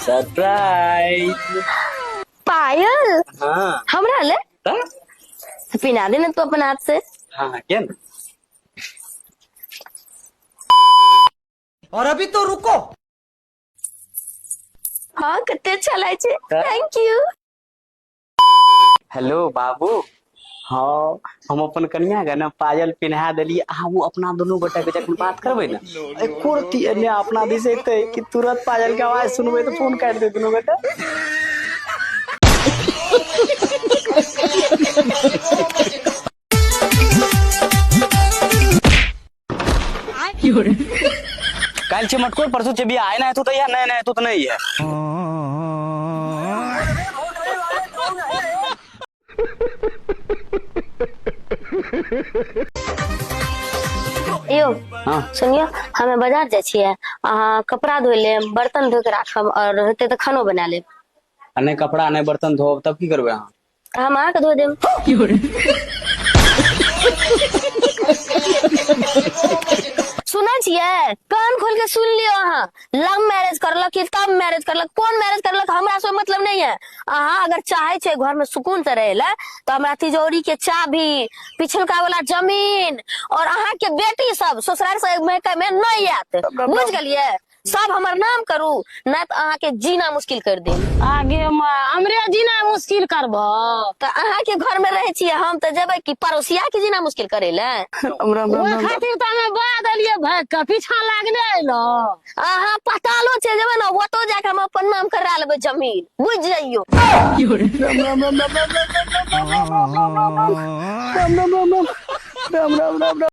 Surprise. पायल? हाँ। हमरा ले? तऽ? पिना दे ने तू अपन हाथ से। हाँ हाँ, किया ना। और अभी तो रुको। हाँ, कते अच्छा लागै छै। तऽ? Thank you. Hello बाबू। हाँ, हम अपन कनिया के ने पायल पिन्हा देलियै। अहाँ ओ अपना दुनू गोटा के जखन बात करबै ने, एको रत्ती एने अपना दिस एतै कि तुरंत पायल के आवाज सुनबै तऽ फोन काटि देत दुनू गोटा। काल्हि छै मटकोर, परसू छै बियाह। एना हेतौ तऽ इएह, नहि एना हेतौ तऽ नहि इएह। यौ। हाँ। सुनियो, हमे बाजार जाइ छियै, अहाँ कपड़ा धोइ लेब, बर्तन धो के राखब और हेतै तऽ खानो बना लेब। आ नहि कपड़ा नहि बर्तन धोब तब की करबै अहाँ? तऽ हम अहाँके धो देब। सुनै छियै, कान खोल के सुन लियौ, अहाँ लव मैरिज करलक कि तब मैरिज करलक, कोन मैरिज करलक, हमरा से मतलब नहीं है। अहाँ अगर चाहे छै घर में सुकून से रहे ला तो हमरा तिजोरी के चाबी, पिछलका वाला जमीन और अहाँ के बेटी सब ससुराल से मायके में नहीं आयत, बुझ गेलियै? सब हमर नाम करू, नहीं तो अहाँ के जीना मुश्किल कर देब। आगे हमरे जीना मुश्किल करबो? तो अहाँ के घर में रहे छियै, हम तो जेबै कि पड़ोसिया के जीना मुश्किल करे ले? ओहि खातिर तऽ हमे बा देलियै भागि कऽ, पीछा लागले अयलो। अहाँ पतालो चलि जेबै ने, ओतौ जाके हम अपन नाम करा लेबै जमीन, बुझ जइयो। राम राम राम राम राम राम राम राम राम।